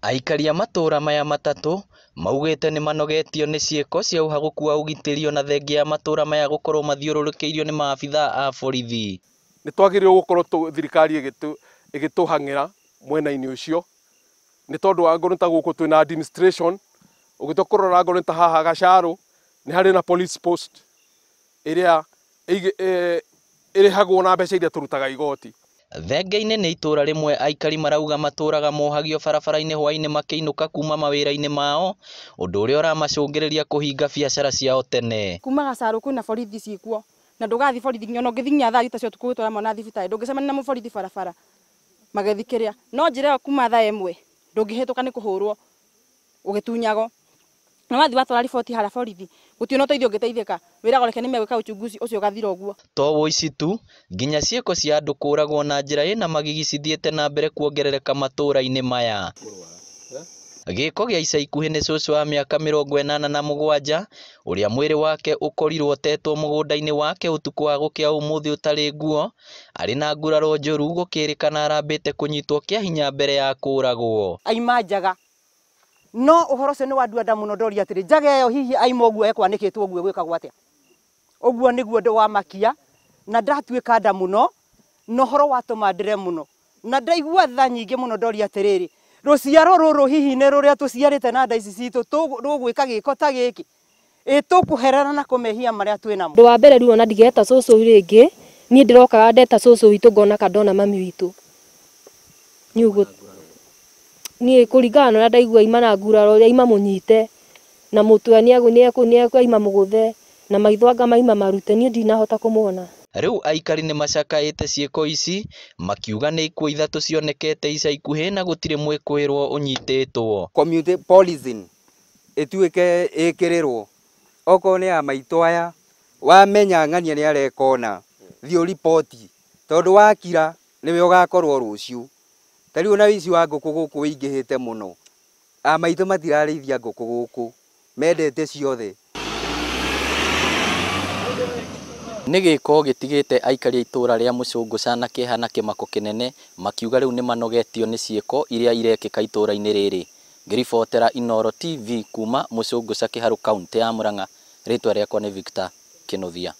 Aikari a matũra maya matatũ maugĩte nĩmanogetio nĩ ciĩko cia ũhagũku wa ũgitĩri ona thengia ya matũra maya gũkorwo mathiũrũrũkĩirio nĩ maabithaa a borithi. Nĩ twagĩrĩirwo gũkorwo thirikari ĩgĩtũhang'ĩra mwena-inĩ ũcio nĩ tondũ wa ngorwo nĩ ta gũkũ twĩna administration ũgĩtua kũrora ngorwo nĩ ta haha Gacarũ nĩ harĩ na police post ĩrĩa ĩrĩhagwo na mbeca iria tũrutaga igoti. Thenge-inĩ nĩ itũra rĩmwe aikari marauga matũraga mohagio barabara-inĩ hwaĩ-inĩ makĩinũka kuma mawĩra-inĩ mao, ũndũ ũrĩa ũramacũngĩrĩria kũhinga biacara ciao tene. Kuma Gacarũ kwĩna borithi ciĩkuo na ndũgathiĩ borithi nginya ona ũngĩthiĩ nginya thaa thita cia ũtukũ gũtwara mwana thibitarĩ ndũngĩcemania na mũborithi barabara magĩthiĩ kĩrĩa no njĩra ĩyo kuma thaa ĩmwe ndũngĩhĩtũka nĩ kũhũrwo ũgĩtunyagwo na wathiĩ watwara riboti harĩa borithi gũtirĩ na ũteithio ũngĩteithĩka wĩragwo reke nĩmegwĩka uchunguzi ũcio ũgathira ũguo. To ũici tu, nginya ciĩko cia andũ kũragwo na njĩra ĩna magigi cithiĩte na mbere kuongerereka matũra-inĩ maya. Gĩko gĩa ica ikuhĩ nĩ cũcũ wa mĩaka 87 ũrĩa mwĩrĩ wake ũkorirwo ũtetwo mũgũnda-inĩ wake ũtukũ wa gũkĩa ũmũthĩ ũtarĩ nguo, arĩ na nguraro njũru gũkĩrĩkana arambĩte kũnyitwo kĩa hinya mbere ya kũragwo. Aima njaga no ũhoro ũcio nĩ wandua nda mũno ndoria atĩrĩ njaga ĩyo hihi aima ũguo ekwanĩkĩtwo ũguo gwĩkagwo atĩa ũguo nĩguo wamakia na ndatuĩka nda mũno na ũhoro watũma ndĩre mũno na ndaigua tha nyingĩ mũno ndoria atĩrĩrĩ rũciaro rũrũ hihi nĩ rũrĩa tũciarĩte na nda ici citũ rũgwĩka gĩko ta gĩkĩ ĩ tũkũherana na kũmehia marĩa twĩ namo. Ũndũ wa mbere rĩu ona ndigeta cũcũ rĩngĩ niĩ ndĩrokaga ndeta cũcũ witũ ngona ka ndona mami witũ niĩ ũguo niĩ kũringana na ũrĩa ndaigua aima na nguraro ũrĩa aima mũnyite na mũtwe nĩekũ aima mũgũthe na maitho anga maima marute niĩ ndinahota kũmwona. Rĩu aikari nĩ macakaĩte ciĩko ici makiuga nĩ ikuũ ithatũ cionekete ica ikuhĩ na gũtirĩ mwĩkũĩrwo ũnyitĩtwo. Community policing ĩtuĩke ĩkĩrĩrwo okorwo nĩ ya maitũ aya wamenya ng'ania nĩ areka ũna thiĩ ũriboti tondũ wakira nĩwe ũgakorwo rũciũ. Ta rĩu ona ũici wa ngũkũ gũkũ wĩingĩhĩte mũno a maitũ matirarĩithia ngũkũ gũkũ mendete ciothe. Nĩ gĩko gĩtigĩte aikari a itũra rĩa Mũcũngũca na kĩeha na kĩmako kĩnene makiuga rĩu nĩmanogetio nĩ ciĩko iria irekĩka itũra-inĩ rĩrĩ. Ngĩribotera Inooro TV kuma Mũcũngũca Kĩharũ kaũntĩ ya Murang'a, rĩtwa rĩakwa nĩ Victor Kĩnuthia.